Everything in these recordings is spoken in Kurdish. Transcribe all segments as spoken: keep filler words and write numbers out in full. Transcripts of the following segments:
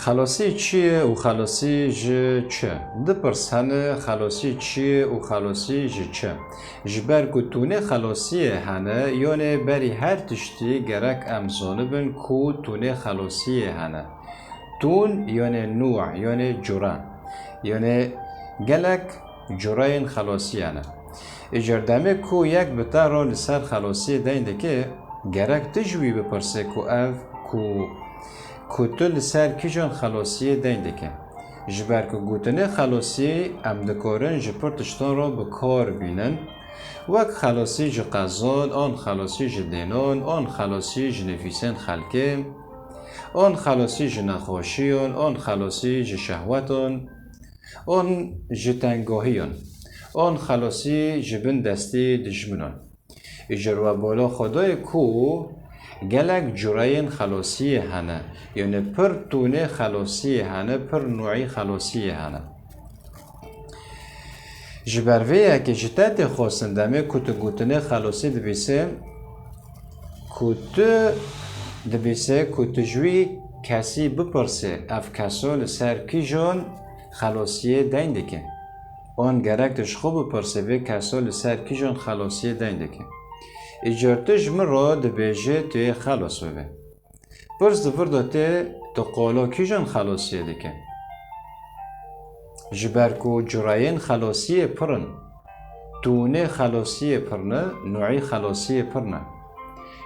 Xelasî çi ye û xelasî ji çi? Du pirs hene, xelasî çi ye û xelasî ji çi? Ji ber ku tûnê xelasiyê hene, yonê berî her tiştî gerek em zanibin ku tûnê xelasiyê hene. Tûn yonê nû, yonê cure. Yonê gelek cureyên xelasiyê hene. Îcar demê ku yek bi te re li ser xelasiyê deyn dike, gerek tu ji wî bipirsê ku ev ku, ku tu li ser kîjan xelasiyê deyn dike. Ji ber ku gotinê xelasî em dikarin ji pir tiştan re bi kar bînin, wek xelasî ji qezan, an xelasî ji dênan, an xelasî ji nivîsên xelkê, an xelasî ji nexweşiyan, an xelasî ji şehwetan, an ji tengahiyan, an xelasî ji bin destî dijminan. Îcar we bala Xwedayê ku gelek cureyên xelasiyê hene, yanî pir tûnê xelasiyê hene, pir nûî xelasiyê hene. Ji ber vê yekê ji te tê xwestin demê ku tu gotinê xelasî dibîsê, ku tu dibîsê ku tu ji wî kesî bipirsê, ev keso li ser kîjan xelasiyê deyn dike. An gerek tu ji xwe bipirsê vê keso li ser kîjan xelasiyê deyn dike. Îcar tu ji min re dibêjê tu yê xelas bibê. Pirs di vir de tê, tu qala kîjan xelasiyê dike? Ji ber ku cureyên xelasiyê pir in. Tûnê xelasiyê pir ne, nûî xelasiyê pir ne.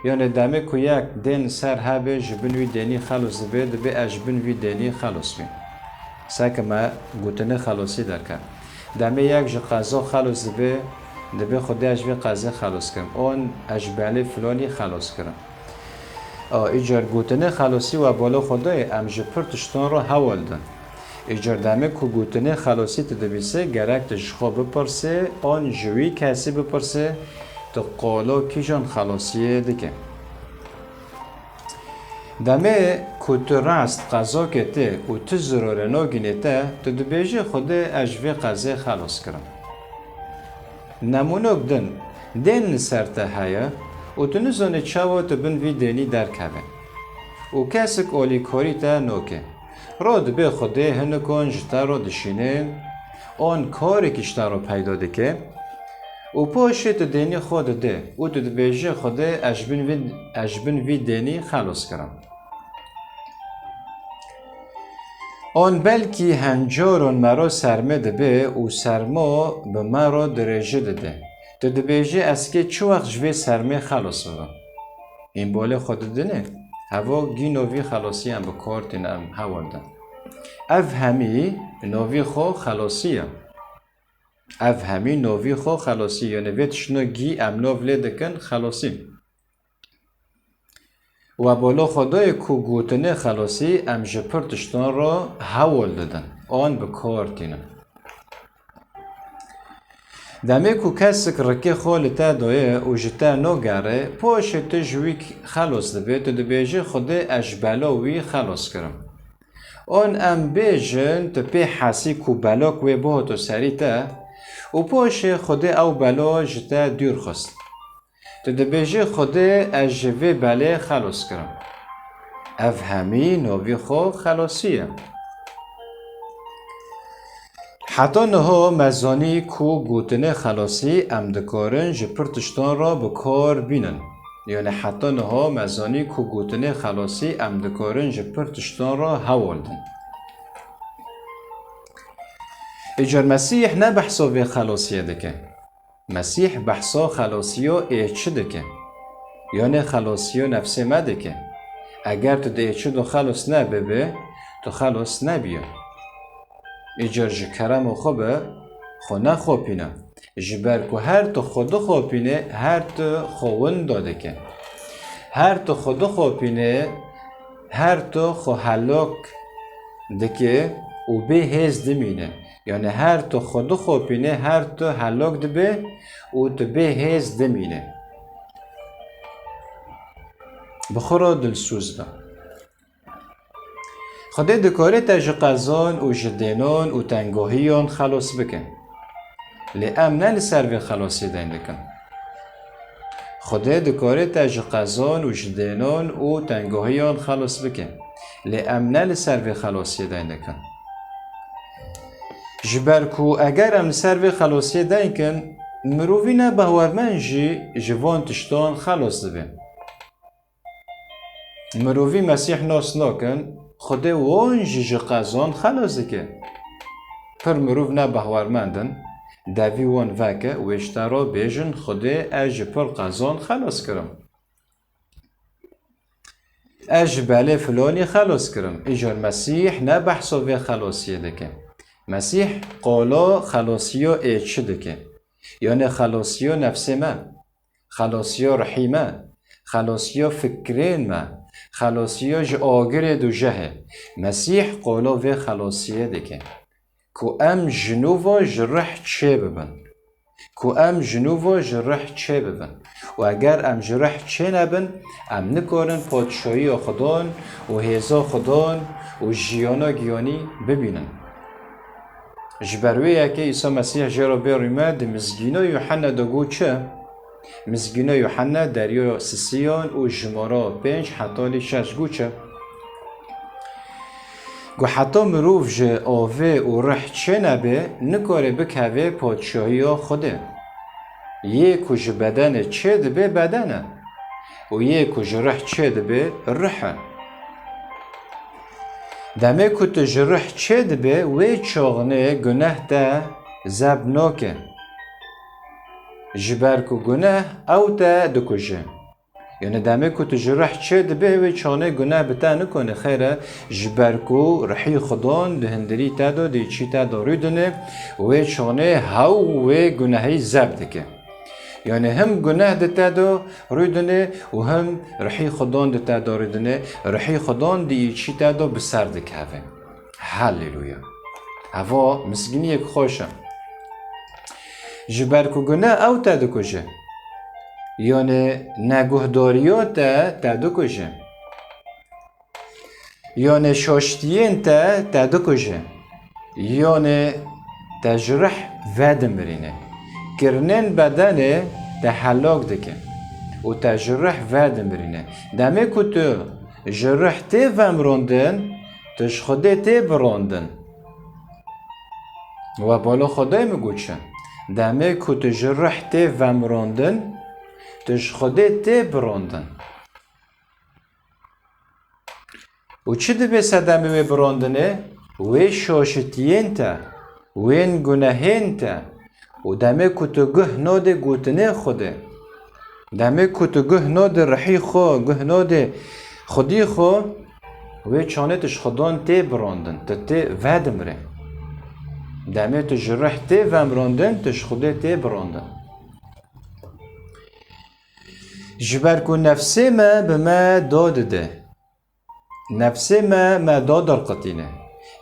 Yanî demê ku yek dên ser hebê ji bin wî dênî xelas dibe, dibe ez ji bin vî dênî xelas bîm. Seke me gotinê xelasî derket. Demê yek ji qeza xelas dibe, dibe Xwedê ez ji vê qezê xelas kirim. An ez ji belê filanî xelas kirim. A, îcar gotinê xelasî we bala Xwedayê, em ji pir tiştan re hewl din. Îcar demê ku gotinê xelasî tu dibîsê, gerek tu ji xwe bipirsê, an ji wî kesî bipirsê, tu qala kîjan xelasiyê dike. Demê ku tu rast qezakê tê û tu zirarê nagînê te, tu dibêjî Xwedê ez ji vê qezê xelas kirim. Nemûnok din, dên li ser te heye û tu nizanî çawa tu bin vî dênî derkevê. Û kesik alîkarî te nake. Ro dibê Xwedê hinikan ji te re dişîne, an karekî ji te re peyda dike û paşê tu dênî xwe dide û tu dibêjî Xwedê ez ji bin vî, ez ji bin vî dênî xelas kirim. An belkî hencaran me re sermê dibe û serma bi me re dirêji dide. Tu dibêjî ez kê çi wext ji vê sermê xelas bibim? Hîn bolê xwe didinê? Heva gîno vî xelasî em bi kar tîne, em hewl din. Ev hemî novî xwe xelasî ye. Ev hemî novî xwe xelasî, yanî vê tiştine gî em nov lê dikin xelasî. We bala Xwedayê ku gotinê xelasî em ji pir tiştan re hewl didin, an bi kar tînin. Demê ku kesik rikê xwe li te daye û ji te nagere, paşê tu ji wî xelas dibê, tu dibêjî Xwedê ez ji bela wî xelas kirim. An em bêjin tu pê hesî ku belok wê bihato serî te û paşê Xwedê ew belo ji te dûr xist. Tu dibêjî Xwedê ez ji vê belê xelas kirim. Ev hemî novî xwe xelasî ye. Heta niha me zanî ku gotinê xelasî em dikarin ji pir tiştan re bi kar bînin. Yanî heta niha me zanî ku gotinê xelasî em dikarin ji pir tiştan re hewl din. Îcar Mesîh ne behsa vê xelasiyê dike. Mesîh behsa xelasiya êçi dike. Yanê xelasiya nefsê me dike. Eger tu di êçi de xelas nebibe, tu xelas nebiye. Îcar ji kerema xwe be, xwe nexopîne. Ji ber ku her tu xwe dixopîne, her tu xwe winda dike. Her tu xwe dixopîne, her tu xwe helok dike û bê hêz dimîne. Yanî her tu xwe dixopîne, her tu helok dibe û tu bê hêz dimîne. Bi xwe re dilsûz be. Xwedê dikare te ji qezan û ji dênan û tengahiyan xelas bike. Lê em ne li ser vê xelasî deyn dikin. Xwedê dikare te ji qezan û ji dênan û tengahiyan xelas bike. Lê em ne li ser vê xelosiyê deyn dikin. Ji ber ku eger em li ser vê xelosiyê deyn kin, mirovî ne bawermend jî ji von tiştan xelos dibe. Mirovî Mesîh nas nakin, Xwedê wan jî ji qezan xelos dike. Pir mirov ne bawermend in, devî wan veke, wê ji te re bêjin, Xwedê ez ji pir qezan xelos kirim. Ez ji belê filonî xelos kirim. Îcar Mesîh ne behsa vê xelosiyê dike. Mesîh qala xelosiya ê çi dike? Yanê xelosiya nefsê me, xelosiya rihî me, xelosiya fikrên me, xelosiya ji agirê dûjehê. Mesîh qala vê xelosiyê dike. Ku em ji nû ve ji rih çê bibin. Ku em ji nû ve ji rih çê bibin. Û eger em ji rih çê nebin, em nikarin padşahiya Xudan û hêza Xudan û jiyana giyanî bibînin. Ji ber wê yekê Îsa Mesîh jê re bê rûmet di Mizgîna Yuhanna de got çi? Mizgîna Yuhanna derya sisiyan û jimara pênc heta lî şeş got çi? Ku heta mirov ji avê û rih çê nebe, nikare bikeve padşahiya Xwedê. Yê ku ji bedenê çê dibe beden e û yê ku ji rih çê dibe rih e. Demê ku tu ji rih çê dibe, wê çaxnê guneh te zeb nake. Ji ber ku guneh ew te dikuje. Yanî demê ku tu ji rih çê dibê, wê çaxnê guneh bi te nikone, xêr e, ji ber ku rihî Xudan di hundirî te de, di îçî te de rûdine, wê çaxnê hew wê gunehî zeb dike. Yanî him guneh di te de rûdine û him rihî Xudan di te de rûdine, rihî Xudan di îçî te de bi ser dikeve. Haleluya. Eva mizgîniyek xweş e. Ji ber ku guneh ew te dikuje. Yanê neguhdariya te, te dikuje. Yanê şaştiyên te, te dikuje. Yanê te ji rih vedimirîne. Kirinên bedenê te helak dike. Û te ji rih vedimirîne. Demê ku tu ji rih tê vemirandin, tu ji Xwedê tê birandin. We bala Xwedê min got çi? Demê ku tu ji rih tê vemirandin, tu ji Xwedê tê birandin. Û çi dibe sedemê wê birandinê? Wê şaşitiyên te, wên gunehên te û demê ku tu guh nodê gotinê Xwedê, demê ku tu guh nodê rihî xwe, guh nodê xwedî xwe, wê çanê tu ji Xudan tê birandin, tu tê vedimrê. Demê tu ji rih tê vemrandin, tu ji Xwedê tê birandin. Ji ber ku nefsê me bi me do dide. Nefsê me me do derqetîne.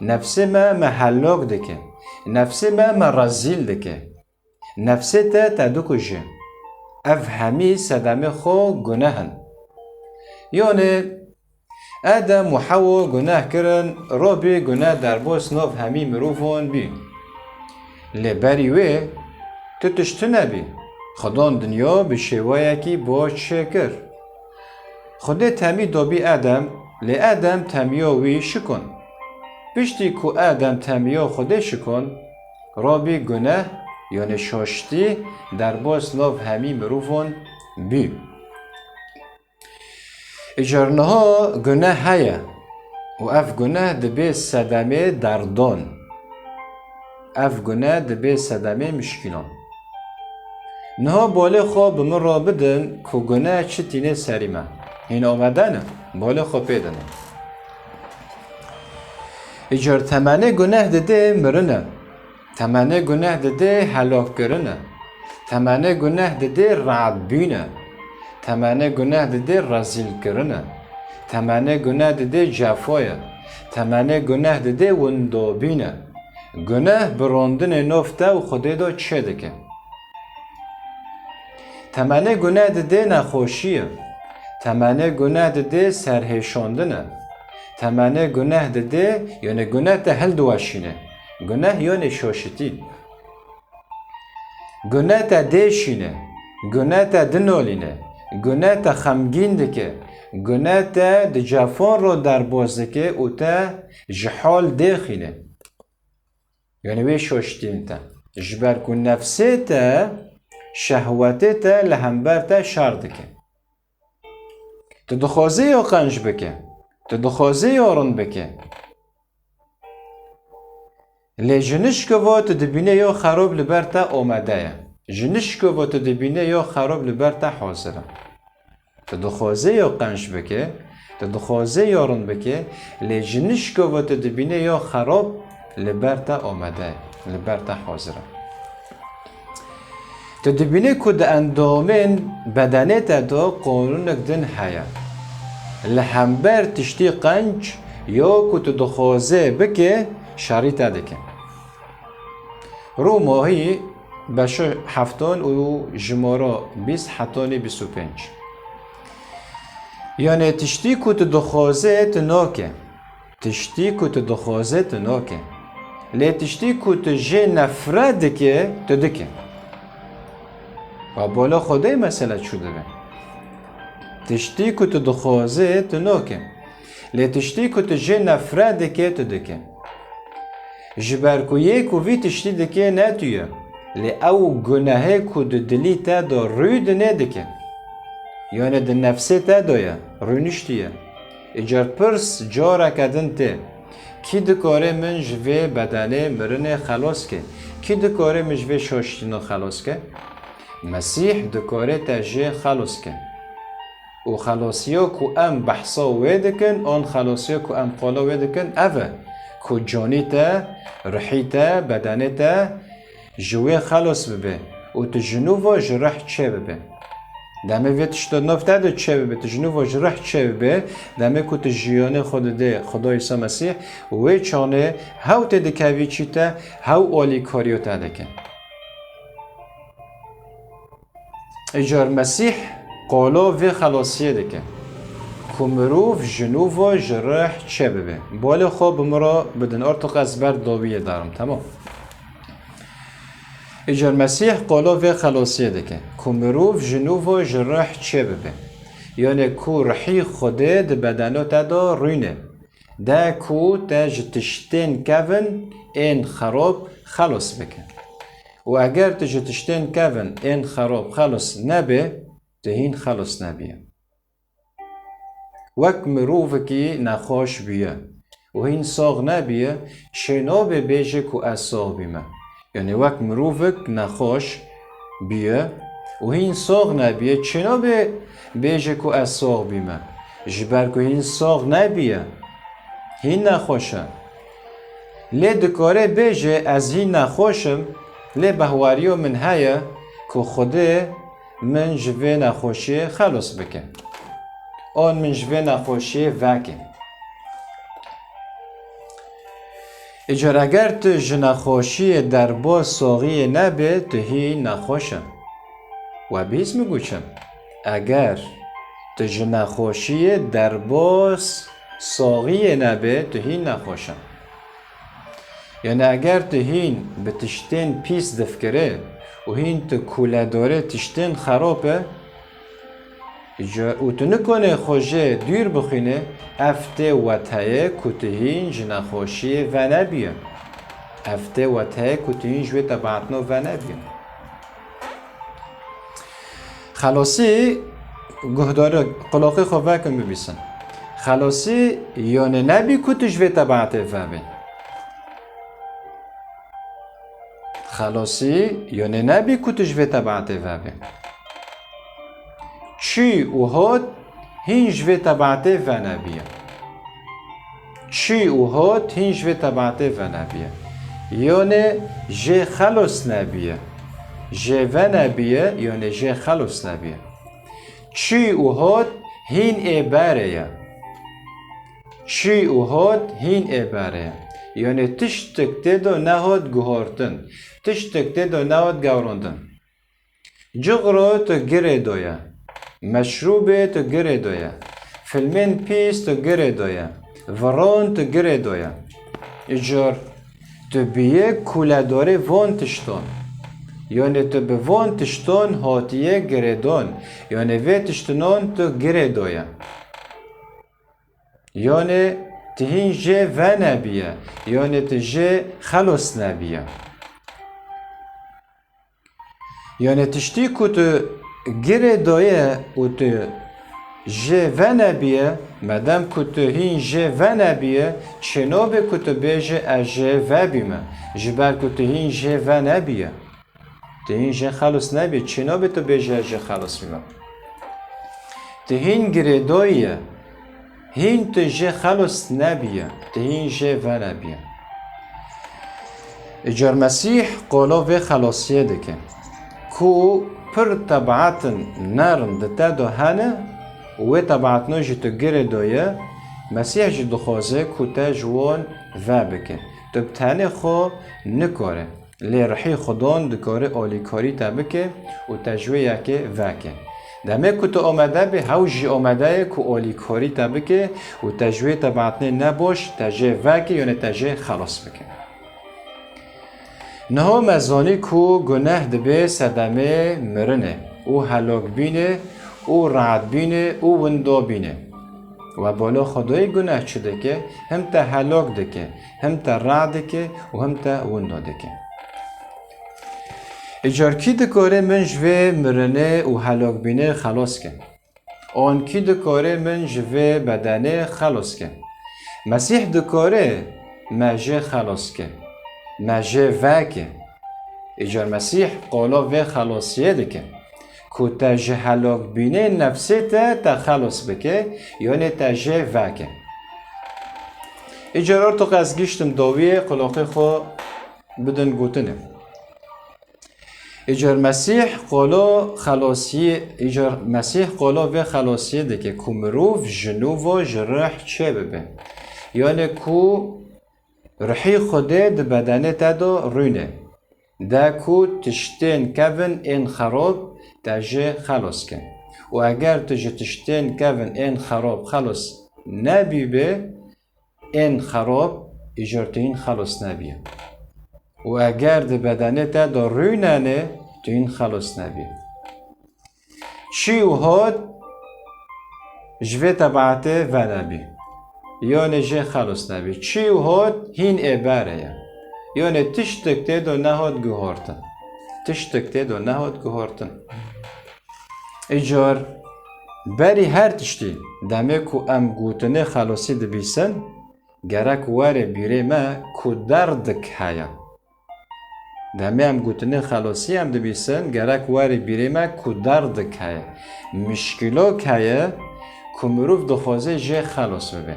Nefsê me me helok dike. Nefsê me me rezîl dike. Nefsê te te dikuje. Ev hemî sedemê xwe guneh in. Yonê Edem û Hewa guneh kirin, Robî guneh derbas nav hemî mirovan bî. Lê berî wê tu tişt tune bî. Xudan dinya bi şêweyekî baş çêkir. Xwedê temî dobî Edem, lê Edem temiya wî şikon. Piştî ku Edem temiya Xwedê şikon, Robî guneh, yanê şaştî, derbas nav hemî mirovan bî. Îcar niha guneh heye û ev guneh dibê sedemê derdan. Ev guneh dibê sedemê mişkîlan. Niha balê xwe bi min re bidin ku guneh çi tîne serî me. Hîn amade ne? Balê xwe pê dine. Îcar temenê guneh didê mirin e. Temenê guneh didê helokkirin e. Temenê guneh didê radbûn e. Temenê guneh didê rezîlkirin e. Temenê guneh didê cefa ye. Temenê guneh didê windobîn e. Guneh bi rondinê nov te û Xwedê de çê dike. Temenê guneh didê nexweşî ye. Temenê guneh didê serhêşandin e. Temenê guneh didê, yonê guneh te hildiweşîne. Guneh yonê şaşitî. Guneh te dêşîne. Guneh te dinolîne. Gune te xemgîn dike. Gune te di cefan re derbas dike û te ji hal dêxîne. Yanî wê şaştîn te. Ji ber ku nefsê te, şehwetê te li hember te şer dike. Tu dixwazî ya qenc bike. Tu dixwazî ya rind bike. Lê ji nişkova tu dibînê ya xerab li ber te amade ye. Ji nişkova tu dibînê ya xerab li ber te hazir e. Tu dixwazî ya qenc bike, tu dixwazî ya rind bike, lê ji nişkova tu dibînê ya xerab li ber te amade ye, li ber te hazir e. Tu dibînî ku di endamên bedenê te de qanûnek din heye. Li hember tiştî qenc ya ku tu dixwazê bike, şerî te dike. Rûmahî beşa heftan û jimara bîst hetanî bîst û pênc. Yanê tiştî ku tu dixwazê tu nake. Tiştî ku tu dixwazê tu nake. Lê tiştî ku tu jê nefret dike, tu dike. Ha bala Xwedê mesele çû dibe. Tiştî ku tu dixwazê tu nake. Lê tiştî ku tu jê nefret dike, tu dike. Ji ber ku yê ku vî tiştî dike ne tu ye. Lê ew gunehê ku di dilî te de rûy dine dike. Yanê di nefsê te de ye, rûniştiye. Îcar pirs careke din tê. Kî dikare min ji vê bedenê mirinê xelas ke? Kî dikare min ji vê şaştîna xelas ke? Mesîh dikare te jê xelas ke. Û xelasiya ku em behsa wê dikin, an xelasiya ku em qala wê dikin, ev e ku canî te, ruhî te, bedenê te ji wê xelas bibe û tu ji nû ve ji rih çê bibe. Demê vê tişta nav te de çê bibe, tu ji nû ve ji rih çê bibe, demê ku tu jiyanê xwe didê Xuda Îsa Mesîh, wê çanê hew tê dikevî çî te, hew alîkariya te dike. Îcar Mesîh qala vê xelasiyê dike ku mirov ji nû ve ji rih çê bibe. Balê xwe bi min re bidin, artiq ez ber dawiyê darim, temam. Îcar Mesîh qala vê xelasiyê dike ku mirov ji nû ve ji rih çê bibe. Yanê ku rihî Xwedê di bedena te de rûne. De ku te ji tiştên kevin ên xerab xelas bike. Û eger tu ji tiştên kevin ên xerab xelas nebe, tu hîn xelas nebiye. Wek mirovekî nexweş bûye û hîn sax nebiye, çênabe bêje ku ez sax bîme. Yanî wek mirovek nexweş bûye û hîn sax nebiye, çênabe bêje ku ez sax bîme. Ji ber ku hîn sax nebiye, hîn nexweş e. Lê dikare bêje, ez hîn nexweş im, lê behwariya min heye ku Xwedê min ji vê nexweşiyê xelas bike. An min ji vê nexweşiyê veke. Îcar eger tu ji nexweşiyê derbas saxiyê nebe, tu hîn nexweş e. We bihîst min got çi? Eger tu ji nexweşiyê derbas saxiyê nebe, tu hîn nexweş e. Yanî eger tu hîn bi tiştên pîs difikirî û hîn tu kûledarê tiştên xerab e, îcar û tu nikanî xwe jê dûr bixwînî, ev tê weteyê ku tu hîn ji nexweşiyê venebiyî. Ev tê weteyê ku tu hîn ji wê tebeatino venebiyî. Xelasî, guhdarî, qulaqê xwe vekin bibîsin. Xelasî yanê nebî ku tu ji vê tebeatê vebî. Xelasî yanê nebî ku tu ji vê tebeatê vebî. Çû û hat hîn ji vê tebeatê venebiyî. Çû û hat hîn ji vê tebeatê venebiyî. Yanê jê xelos nebiyî. Jê venebiyî, yanê jê xelos nebiyî. Çû û hat hîn ê berê ye. Çû û hat hîn ê berê ye. Yanê tiştek tê de nehat guhartin. Tiştek tê de nehat gewrandin. Cixro tu girê doye. Meşrûbê tu girê doye. Filmên pîs tu girê doye. Viran tu girê doye. Îcar tu biyê kûledarê van tiştan. Yanê tu bi van tiştan hatiye girêdan. Yanê vê tiştinan tu girêdaye. Yanê tu hîn jê venebîye. Yanê tu jê xelos nebîye. Yanê tiştî ku tu girêdaye û tu jê venebîye, medem ku tu hîn jê venebîye, çênabê ku tu bêje ez jê vebîme, ji ber ku tu hîn jê venebîye. Tu hîn jê xelos nebî, çênabê tu bêje ez jê xelos bîme. Tu hîn girêdayî ye. Hîn tu jê xelos nebîye, tu hîn jê venebîye. Îcar Mesîh qala vê xelasiyê dike, ku pir tebiatin nerm di te de hene û wê tebiatino jî tu girêdaye, Mesîh jî dixwaze ku te ji wan vebike. Tu bi tenê xwe nikare. Lê rihî Xudan dikare alîkarî te bike û te ji wê yekê veke. Demê ku tu amade bî, hew jî amade ye ku alîkarî te bike û te ji wê tebiatnê nebaş, te jê veke, yanê te jê xelas bike. Niha me zanî ku guneh dibe sedemê mirinê û helakbînê û re'dbînê û windabînê. Webala Xwedayê guneh çi dike? Him te helak dike, him te re'd dike û him te winda dike. Îcar kî dikare min ji vê mirinê û helakbînê xelas ke? An kî dikare min ji vê bedenê xelas ke? Mesîh dikare me jê xelas ke, me jê veke. Îcar Mesîh qala vê xelasiyê dike, ku te ji helakbînê nefsê te te xelas bike, yanê te jê veke. Îcar ortoq ez giştim dawiyê, qulaqê xwe bidin gotinê. Îcar Mesîh qala xelasiyê, îcar Mesîh qala vê xelasiyê dike, ku mirov ji nû ve ji rih çê bibe. Yanê ku Rihî Xwedê di bedenê te de rûne, de ku tiştên kevin ên xerab te jê xelos ke. Û eger tu ji tiştên kevin ên xerab xelos nebîbe, ên xerab îcar tu hîn xelos nebîye. Û eger di bedenê te de rûnenê, tu hîn xelos nebîye. Çî û hat ji vê tebiatê venebî. Yanê jê xelos nebî. Çî û hat hîn ê berê ye. Yanê tiştek tê de nehat guhartin. Tiştek tê de nehat guhartin. Îcar berî her tiştî, demê ku em gotinê xelosî dibîsin, gerek were bîrê me ku derdik heye. Demê em gotinê xelosî em dibîsin, gerek were bîrê me ku derdik heye. Mişkîlok heye ku mirov dixwaze jê xelos bibe.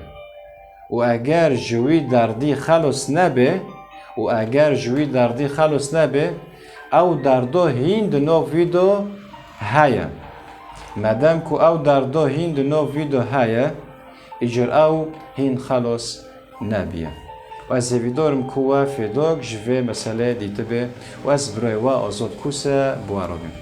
Û eger ji wî derdî xelos nebe, û eger ji wî derdî xelos nebe, ew derdo hîn di nav wî de heye. Medem ku ew derdo hîn di nav wî de heye, îcar ew hîn xelos nebîye. Û ez hêvîdar im ku we fêdok ji vê meseleyê dîtibe û ez birayê we Azad Kûse bi we re bim.